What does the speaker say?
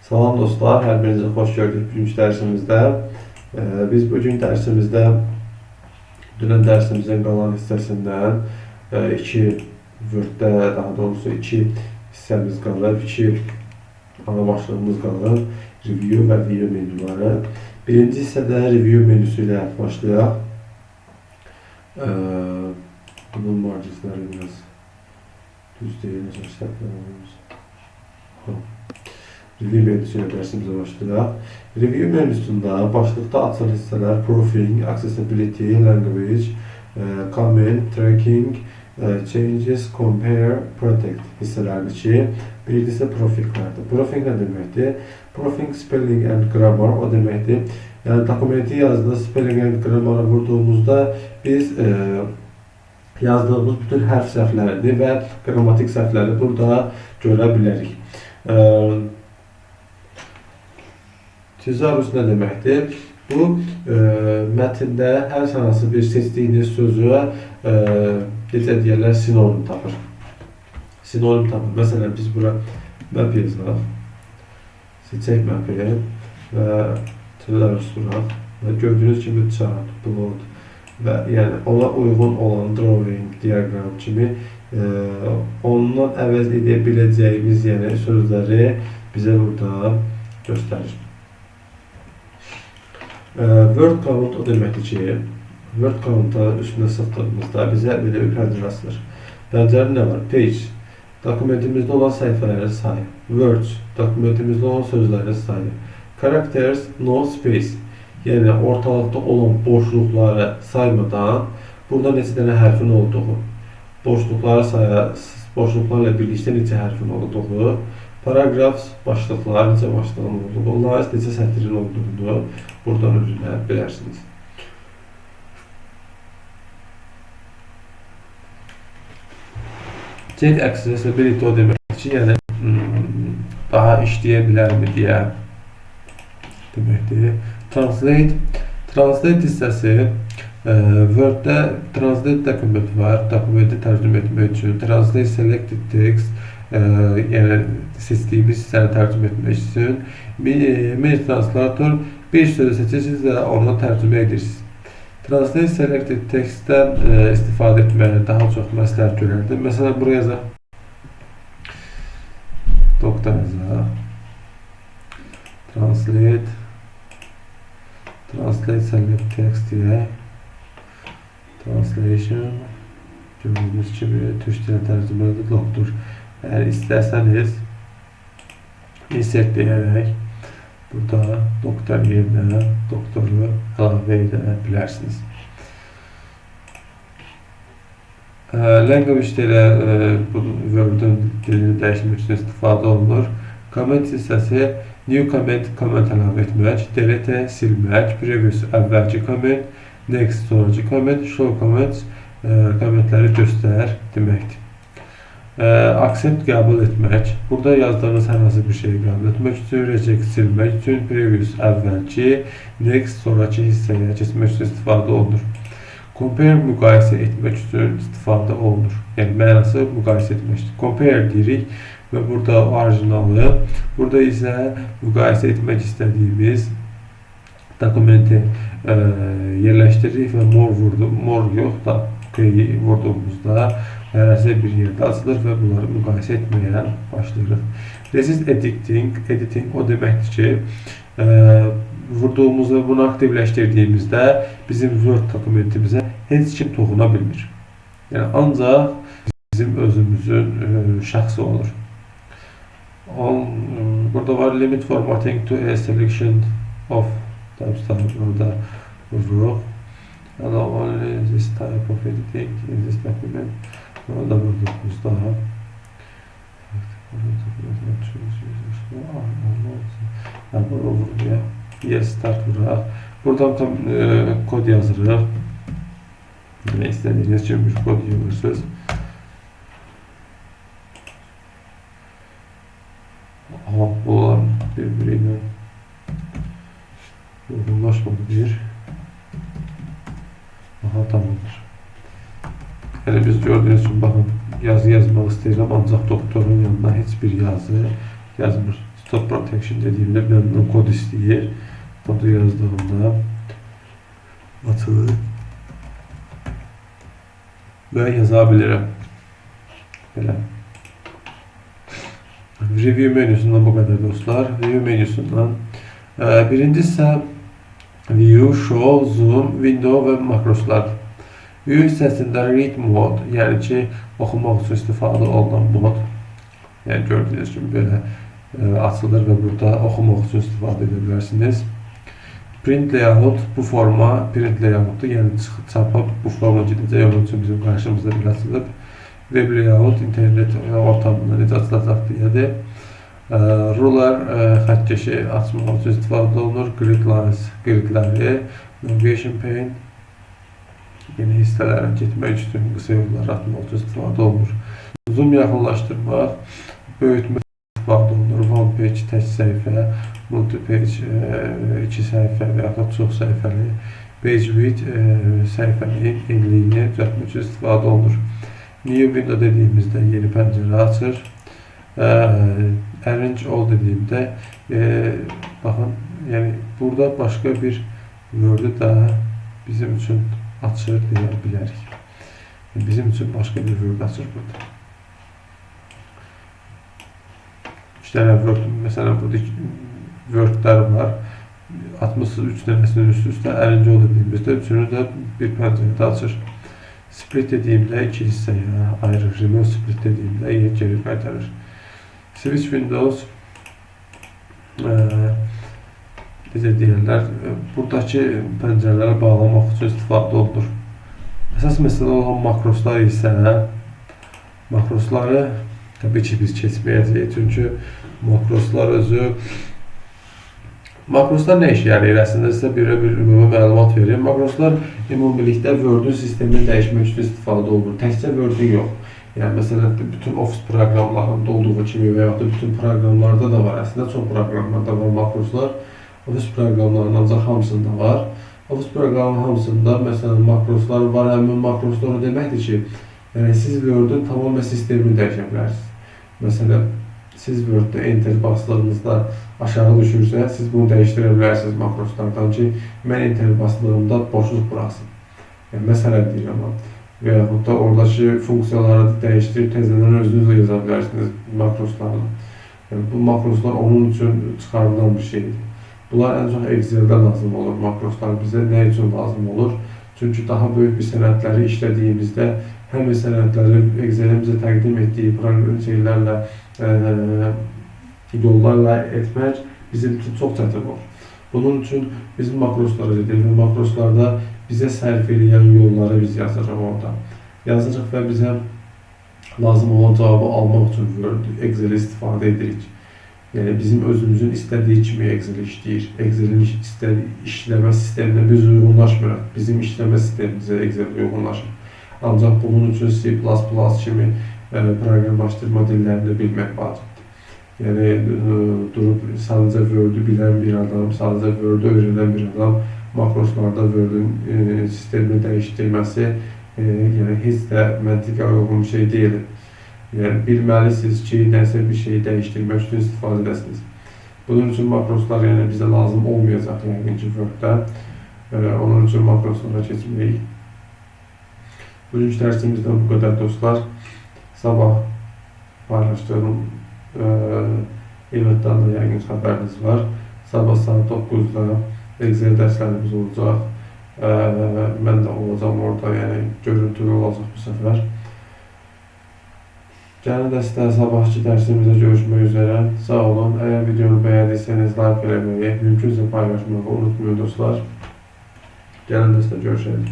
Salam dostlar, hər birinizi xoş gördük bugünkü dərsimizdə. Biz bugün dərsimizdə dünən dərsimizin qalan hissəsindən iki Word-də, daha doğrusu iki hissəmiz qalır, iki ana başlığımız qalır. Review və View menyuları. Birinci hissədə Review menüsü ilə başlayaq. Bunun marginsləri biraz düz deyil, məsələn, səhvlər. Review menüsü ilə dərsimizə başlayaq. Review menüsündə başlıqda açılan hissələr Proofing, Accessibility, Language, Comment, Tracking, Changes, Compare, Protect hissələrdir ki, birincisi Proofinglərdir. Proofing nə deməkdir? Proofing, Spelling and Grammar o deməkdir. Yəni dokumenti yazdığında Spelling and Grammar'a vurduğumuzda biz yazdığımız bütün hərf səhvlərini və qrammatik səhvləri burada görə bilərik. Tezarus nə deməkdir? Bu, mətndə hər hansı bir seçdiyiniz sözü, necə deyərlər, sinonim tapır. Sinonim tapır. Məsələn, biz bura map yazaq. Seçək map'i və tezarus vuraq. Və gördüyünüz kimi chart, plot və yəni ona uyğun olan drawing, diagram kimi ondan əvəz edə biləcəyimiz yəni sözləri bizə burada göstərir. Word count o deməkdir ki, Word count-a üstünə sıxdığımızda bizə belə bir pəncərə açılır. Pəncərədə nə var? Page, dokumentimizdə olan səhifələrin sayı. Words, dokumentimizdə olan sözlərin sayı. Characters, no space, yəni ortalıqda olan boşluqları saymadan burada neçə dənə hərfin olduğu, boşluqlarla birlikdə neçə hərfin olduğu, paragraf, başlıqlar, neçə başlığın olduğu, lines, neçə sətrin olduğunu buradan öyrənə bilərsiniz. Check accessibility o deməkdir ki, yəni daha işləyə bilərmi deyə deməkdir. Translate hissəsi Word-də Translate document var, dokumenti tərcümə etmək üçün. Translate selected text, yəni seçdiyimiz hissəni tərcümə etmək üçün. Mini Translator bir sözü seçirsiniz və onu tərcümə edirsiniz. Translate selected text-dən istifadə etməyi daha çox məsləhət görərdim. Məsələn, buraya yazaq. Doktor yazaq. Translate select text deyək. Translation gördüyünüz kimi türk dilinə tərcümə edir doktor. Əgər istərsəniz insert deyərək burada doktor yerinə doktoru əlavə edə bilərsiniz. Language ilə Word-ün dilini dəyişmək üçün istifadə olunur. Comment hissəsi new comment, comment əlavə etmək, delete silmək, previous əvvəlki comment, next sonraki comment, show comments, kommentləri göstər deməkdir. Accept qəbul etmək. Burada yazdığınız hər hansı bir şeyi qəbul etmək üçün, reject silmək üçün, previous əvvəlki, next sonraki hissəyə keçmək üçün istifadə olunur. Compare müqayisə etmək üçün istifadə olunur. Yəni mənası müqayisə etməkdir. Compare deyirik və burada orijinalı, burada isə müqayisə etmək istədiyimiz dokumenti yerləşdiririk və more vurdu, more yox da K vurduğumuzda hər hansı bir yerdə açılır və bunları müqayisə etməyə başlayırıq. Resist editing o deməkdir ki, vurduğumuzda bunu aktivləşdirdiyimizdə bizim Word dokumentimizə heç kim toxuna bilmir. Yəni ancaq bizim özümüzün şəxsi olur. Burada var limit formatting to a selection of types, burada vururuq. Allow only this type of editing in this document. Bunu da vurduğumuzda bunu vurmaya yes start vuraq. Buradan tam kod yazırıq. Yəni istədiyiniz kimi bir kod yazırsınız. Aha, bunlar bir-biri ilə uyğunlaşmadı bir. Aha, tamamdır. Yəni biz gördüyünüz kimi, baxın, yazı yazmaq istəyirəm, ancaq doktorun yanına heç bir yazı yazmır. Stop protection dediyimdə məndən kod istəyir. Kodu yazdığımda açılır və yaza bilirəm. Belə. Review menüsündən bu qədər dostlar. Review menüsündən birincisi isə View, Show, Zoom, Window və makroslar. View hissəsində Read mode, yəni ki, oxumaq üçün istifadə olunan mod. Yəni gördüyünüz kimi belə açılır və burada oxumaq üçün istifadə edə bilərsiniz. Print layout bu forma print layoutdur, yəni çapa bu forma gedəcək, onun üçün bizim qarşımızda belə açılıb. Web layout internet ortamında necə açılacaq deyədir. Ruler xəttkeşi açmaq üçün istifadə olunur. Grid lines gridləri, navigation pane yeni hissələrə getmək üçün qısa yollar atmaq üçün istifadə olunur. Zoom yaxınlaşdırmaq, böyütmək istifadə olunur. One page tək səhifə, multi page iki səhifə və yaxud da çox səhifəli. Page width səhifənin enliyini düzəltmək üçün istifadə olunur. New window dediyimizdə yeni pəncərə açır. Arrange all dediyimdə baxın, yəni burada başqa bir Word-ü də bizim üçün açır deyə bilərik. Bizim üçün başqa bir Word açır burada. 3 dənə Word, məsələn burada Word-lər var. Atmışsınız 3 dənəsini üst-üstə, arrange all dediyimizdə üçünü də bir pəncərədə açır. Split dediyimdə iki hissəyə ayırır. Remove split dediyimdə geri qaytarır. Switch Windows necə deyirlər, buradakı pəncərələri bağlamaq üçün istifadə olunur. Əsas məsələ olan makroslar isə, makrosları təbii ki biz keçməyəcəyik, çünki makroslar özü, makroslar nə işə yarayır? Əslində sizə bir ümumi məlumat verir. Makroslar ümumilikdə Word-ün sistemini dəyişmək üçün istifadə olunur. Təkcə Word-ün yox. Yəni məsələn bütün Office proqramlarında olduğu kimi və yaxud da bütün proqramlarda da var. Əslində çox proqramlarda var makroslar. Office proqramlarının ancaq hamısında var. Office proqramının hamısında məsələn makroslar var. Həmin makroslar o deməkdir ki, yəni siz Word-ün tamamilə sistemini dəyişə bilərsiniz. Məsələn, siz Word-də Enter basdığınızda aşağı düşürsə, siz bunu dəyişdirə bilərsiniz makroslardan ki, mən Enter basdığımda boşluq buraxsın. Yəni, məsələn deyirəm, və yaxud da oradakı funksiyaları dəyişdirib təzədən özünüz də yaza bilərsiniz makroslarla. Yəni, bu makroslar onun üçün çıxarılan bir şeydir. Bunlar ən çox Excel-də lazım olur makroslar bizə. Nə üçün lazım olur? Çünki daha böyük bir sənədləri işlədiyimizdə həmin sənədləri Excel-in bizə təqdim etdiyi şeylərlə, yollarla etmək bizim üçün çox çətin olur. Bunun üçün biz makroslara gedirik və makroslarda bizə sərf eləyən yolları biz yazırıq orada. Yazırıq və bizə lazım olan cavabı almaq üçün Word, Excel-i istifadə edirik. Yəni bizim özümüzün istədiyi kimi Excel işləyir. Excel-in istədiyi işləmə sisteminə biz uyğunlaşmırıq. Bizim işləmə sistemimizə Excel uyğunlaşır. Ancaq bunun üçün C++ kimi proqramlaşdırma dillərini bilmək vacibdir. Yəni durub sadəcə Word-ü bilən bir adam, sadəcə Word-ü öyrənən bir adam makroslarda Word-ün sistemini dəyişdirməsi yəni heç də məntiqə uyğun bir şey deyil. Yəni bilməlisiniz ki, nəsə bir şeyi dəyişdirmək üçün istifadə edəsiniz. Bunun üçün makroslar yəni bizə lazım olmayacaq yəqin ki Word-də. Onun üçün makroslara keçməyik. Bugünkü dərsimizdən bu qədər dostlar. Sabah paylaşdığım eventdən də yəqin xəbəriniz var. Sabah saat 9-da Excel dərslərimiz olacaq. Mən də olacağam orada, yəni görüntülü olacaq bu səfər. Gəlin dəstə sabahki dərsimizdə görüşmək üzrə. Sağ olun. Əgər videonu bəyəndiyseniz like eləməyi, mümkünsə paylaşmağı unutmayın dostlar. Gəlin dəstə görüşərik.